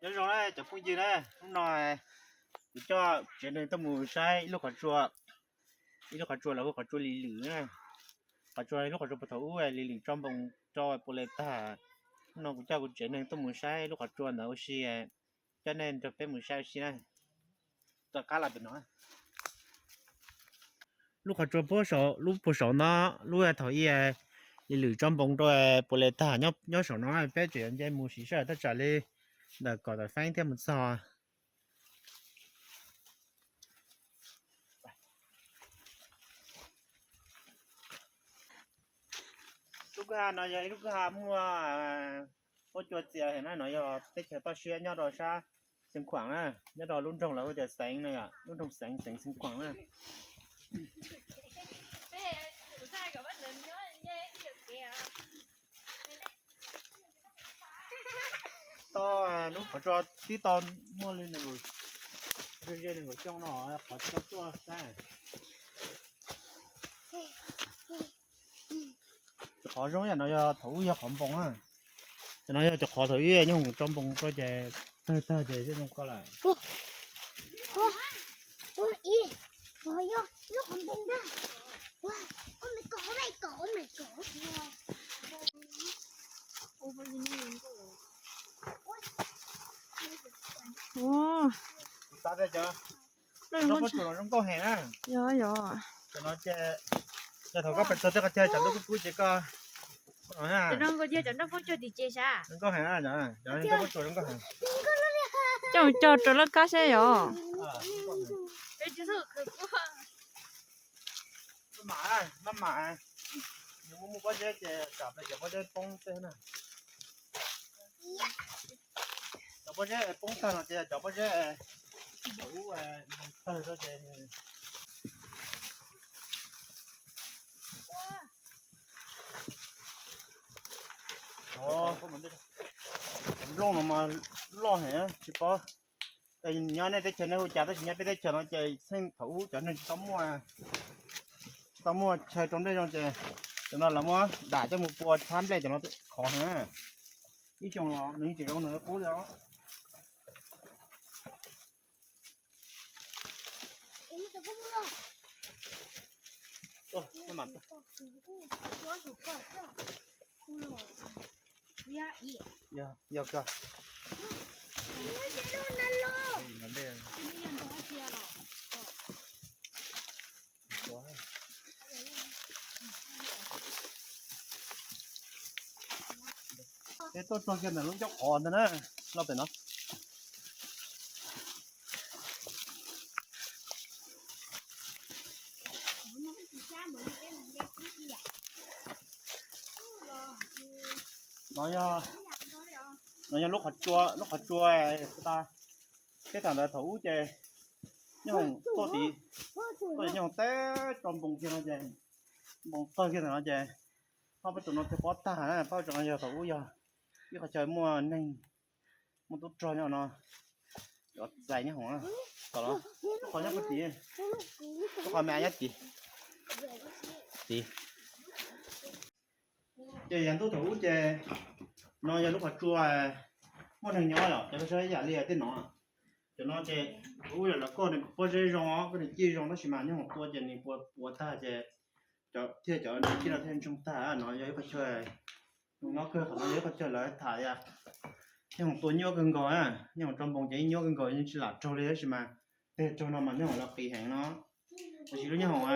Nyob zoo na cov phooj ywg na, hnub no kuv coj tsev neeg tuaj mus saib ib lub qhov tsua, ib lub qhov tsua lawv hu qhov tsua Lis Lwm na. Qhov tsua, ib lub qhov tsua puag thaum ub Lis Lwm tso npoos rau puas li tag. Hnub no kuv coj kuv tsev neeg tuaj mus saib lub qhov tsua ntawd ua si, coj nej nrog peb mus saib ua si na. Rov qab los pem no. Lub qhov tsua puag saum, lub puag saum no, lub thaum ub Lis Lwm tso npoos rau puas li tag nyob saum no, peb tseem yuav nce mus siv sij hawm thaj tsam li ntawm kaum tawm feeb thiaj mus txog. Lub kwj ha no yog ib lub kwj ha muaj huab cua txias heev na, no yog teb chaws toj siab nyob rau sab Xeev Khuam na, nyob rau lub nroog lawv hu tias Xeev no, lub nroog Xeev, Xeev Xeev Khuam na. Tau, lub qhov tsua tib tau muaj li nees nkaum, ze nees nkaum xyoo no, qhov tsua tuaj saib. Cov qhov zoo yam no yog thaum ub yog qhov npoos na. Cov no yog cov qhov thaum ub nyob hoom tso npoos rau ces tawg tag ces zoo koj lawm. Ua, cov no zoo nkauj heev na. Yog, yog. Cov no ces, yog thaum koj pem txog tej qhov chaw tsam ntuj kub kub ces koj, cov no nkauj heev na, cov no zoo nkauj heev. Coj cog rau laj kab seb yog. Maj mam, maj mam, nws muaj muaj pob zeb ces tsam peb cov pob zeb poob tej na. Cov pob zeb poob tag no ces cov pob zeb thaum ub tawg rau ces nplooj no mas loj heev tsis paub. Nyob nej teb chaws nej hu cas tab sis nyob peb teb chaws no ces txheej thaum ub cov neeg tsis tau muaj, tsis tau muaj chaw rau nplej zoo ces cov no lawv muab dam coj mus pua txhab nplej cov no khov heev. Ib xyoos los nws yeej tsis zoo nws qub li os. Yog, yog kawg. Peb tuaj txog kiag ntawm lub ncauj qhov ntawd na, los pem no. No yog, no yog lub qhov tsua, lub qhov tsua ta, peb tham ntawd thaum ub ces nyob hoom tuaj tid, tuaj nyob hoom teb tso npoos kiag no ces, npoos tawg kiag ntawm no ces, pab peb tus no twb pob tag na, pab tus no yog thaum ub yog ib qhov chaw muaj neeg, muaj tub rog nyob no, cov txais nyob hoom, tom lub qhov nyob puag tid, lub qhov me nyob tid, tid. Ces yav ntuj thaum ub ces no yog lub qhov tsua muaj neeg nyob los cov saib yam li tej no. Cov no ces thaum ub yog lawv koj nws pob zeb zoo os, koj nws cij zoo tab sis mas nyob hoom tua ces nws puas puas tag ces thiaj cov nws cij no thiaj ntsoog tag no yog ib qhov chaw. Nyob kawg qhov no yog ib qhov chaw lawv tham tias nyob hoom tua nyuaj kawg nkaus, nyob hoom tso npoos ces yeej nyuaj kawg nkaus yeej tsis lam raug li tab sis mas tej raug no mas nyob hoom los qis heev no. Tab sis lub nyob hoom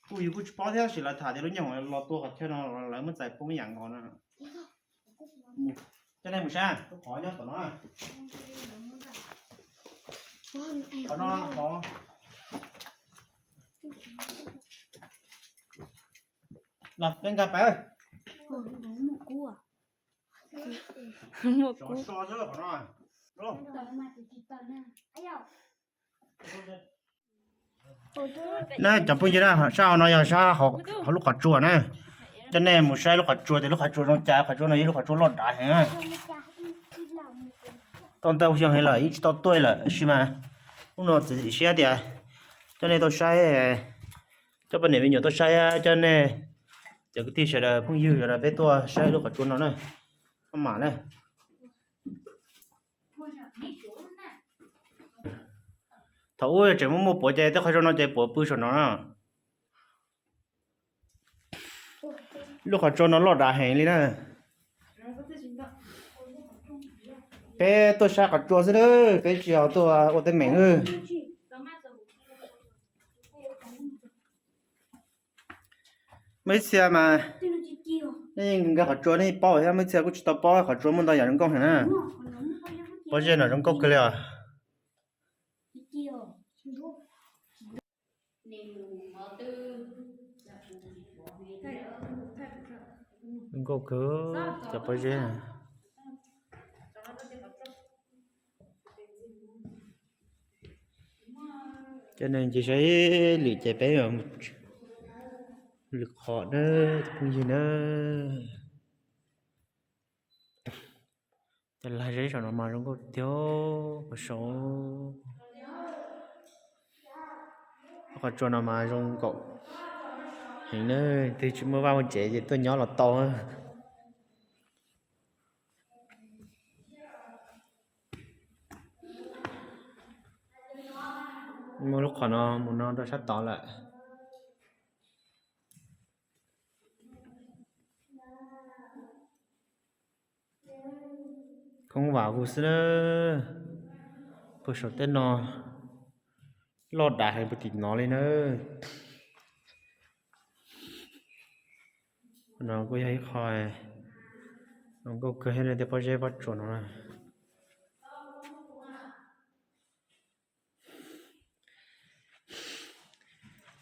kuj yus kuj tsis paub thiab tab sis lawv tham tias lub nyob hoom los tua qhov chaw no lawv muab txais poob ib yam nkaus no. Coj nej mus saib, qhov nyob tom no. Qhov no, qhov los peb nkag pais. Muaj kub. Na cov phooj ywg na, sab hauv no yog sab hauv lub qhov tsua na. Coj nej mus saib lub qhov tsua tias lub qhov tsua zoo cas, qhov tsua no yog lub qhov tsua loj dav heev. Tau ntau xyoo heev lawm ib tsis tau tuaj lawm sis mas hnub no txiav txim siab tias coj nej tuaj saib, coj poj niam me nyuam tuaj saib, coj nej cov kwv tij sawv daws phooj ywg sawv daws peb tuaj saib lub qhov tsua no na. Maj mam na. Thaum ub tseem muaj muaj puav ces tej qhov tsua no ces puav pw saum no na. Lub qhov tsua no loj dav heev li na. Peb tuaj saib qhov tsua xwb na, peb tsis yog tuaj ua teeb meem. Muaj ib txhia mas nej nkag qhov tsua nej paub thiab, muaj ib txhia kuj tsis tau paub qhov tsua muaj ntau yam zoo nkauj heev na. Pob zeb no zoo nkauj kawg li os. Zoo nkauj kawg cov pob zeb. Cov neeg ncig saib lwm ces peb lwm qhov na, phooj ywg na. Cov lag zeb saum no mas zoo nkauj tiag, qhov saud. Qhov tsua no mas zoo nkauj heev na, twb tsis muaj vaj muaj tsev ces tuaj nyob los tau. Muaj lub qhov no mus no rau sab tod lawm. Khoob vam vug xwb na. Puag saum tej no loj dav heev puag tim no li na. No kuj yog ib qho zoo nkauj kawg thiab, tej pob zeb pob tsuas no na.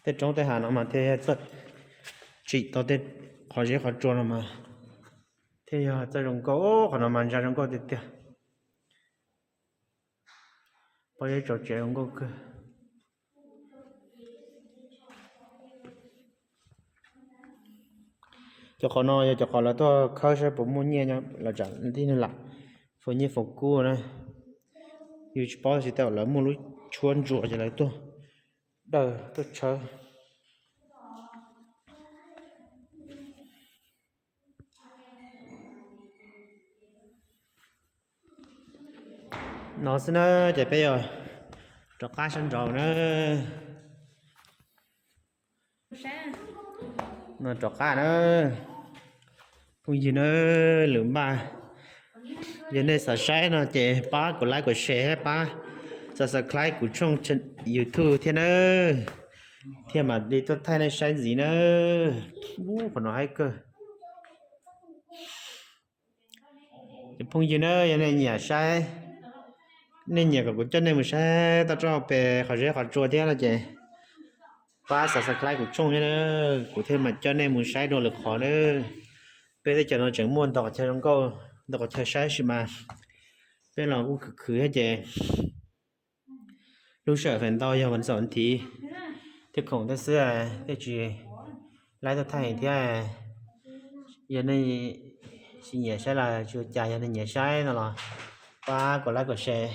Tej roob tej hav no mas thiaj txawj tsim tau tej qhov zeb qhov tsua no mas thiaj yog txawj zoo nkauj. Qhov no mas ntsa zoo nkauj tiag tiag. Pob zeb tsaus tsev zoo nkauj kawg. Cov qhov no yog cov qhov lawv tuaj khawb saib puas muaj nyiaj los tsam tib neeg lam faus nyiaj faus kub na. Yus tsis paub tab sis tej zaum lawv muaj lub tshuab ntsuas ces lawv tuaj dawj tuaj tshawb. No xwb na, ces peb yuav rov qab sab nraud na. No rov qab na, phooj ywg na, lwm npaj. Yog nej xav saib no ces pab kom like kom share thiab pab subscribe kuv tshooj YouTube thiab na, thiaj mam li tuaj thaij nej saib ntxiv na. Ub, qhov no haib kawg. Ces phooj ywg na, yog nej nyiam saib, nej nyiam kom kuv coj nej mus saib toj roob hauv pes qhov zeb qhov tsua thiab no ces pab subscribe kuv tshooj thiab na, kuv thiaj mam coj nej mus saib dua lwm qhov na. Peb teb chaws no tseem muaj ntau qhov chaw zoo nkauj, ntau qhov chaw saib tab sis mas peb los kuj khwv khwv thiab ces lub sij hawm feem ntau yog vas xaum vas thiv thiab khoom tej xwb, thiaj tsis laib tuaj thaij thiab. Yog nej tsis nyiam saib los tsis ua cas, yog nej nyiam saib no los pab kom like kom share,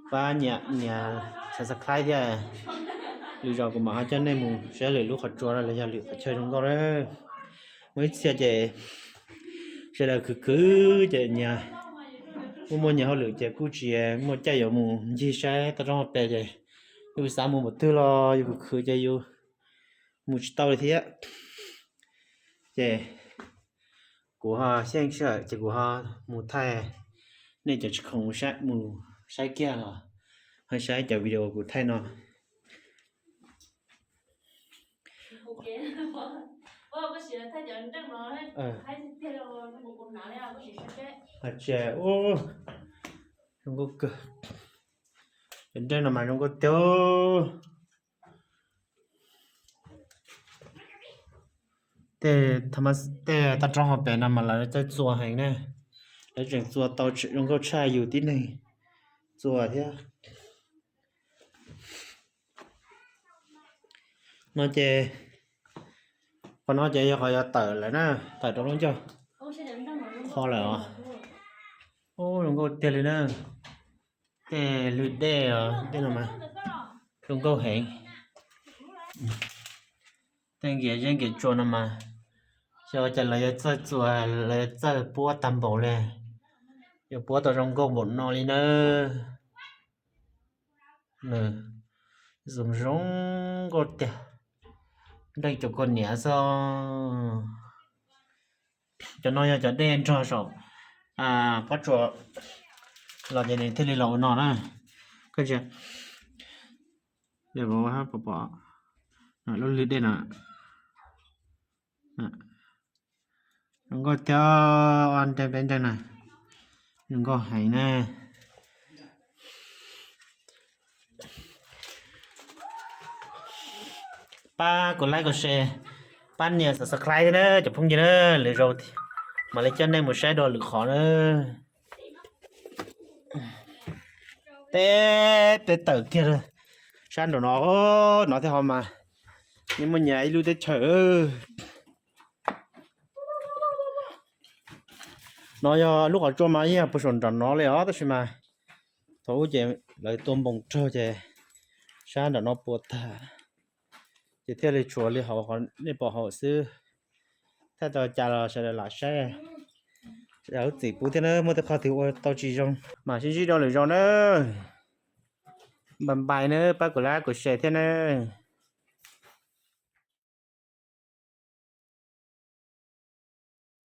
pab nias subscribe thiab. Lwm zaus kuv mam ho coj nej mus saib lwm lub qhov tsua los yog lwm qhov chaw zoo nkauj na. Muaj ib txhia ces sawv daws khwv khwv ces nyias muaj muaj nyias hauj lwm ces kuj tsis muaj caij yuav mus ncig saib toj roob hauv pes ces yus xav mus npaum twg los yus khwv khwv ces yus mus tsis tau li thiab. Ces kuv ho xyeej sij hawm ces kuv ho mus thaij nej cov tsis khoom mus saib kiag los ho saib cov video kuv thaij no. Tsev, zoo nkauj kawg. Cov nreej no mas zoo nkauj tiag. Tej, tej toj roob hauv pes no mas lawv txawj txua heev na. Lawv tseem txua tau zoo nkauj tshaj yus tib neeg txua thiab. No ces, qhov no ces yog qhov yuav tawm lawm na, tawm rau lub ncauj qhov lawm os. Ub, zoo nkauj tiag li na. Tej lwg dej os, tej no mas zoo nkauj heev. Tej nkiav zeb nkiav tsua no mas xyov cas lawv yuav txawj txua, lawv yuav txawj puab tag npaum li. Yuav puab tau zoo nkauj npaum no li nawb. Zoo zoo nkauj tiag. Nreej tsuas kua niam xwb. Cov no yog cov dej nrog saum pob tsuas los ces nws thiaj li los ua no na. Koj ntsia, pom pom lub lwg dej no. Zoo nkauj thiab, ob nreej peb nreej na, zoo nkauj heev na. Pab kuv like kuv share, pab nias subscribe thiab na cov phooj ywg na. Lwm zaus mam li coj nej mus saib dua lwm qhov na. Teb peb tawm kiag sab nraum no, no thiab ho mas, yeej muaj nyias ib lub teb chaws. No yog lub qhov tsua mas yeej puag saum nram no li os, tab sis mas thaum ub ces lawv tua npoos raug ces sab nram no puas tag, ces thiaj li tshuav li hauv qhov nej pom hauv xwb. Thaij tau cas los sawv daws lam saib, sawv daws lub txim pub thiab na, muaj tej qhov twg ua tau tsis zoo mam sib ntsib dua lwm zaus na. Bye bye na, pab kuv like kuv share thiab na.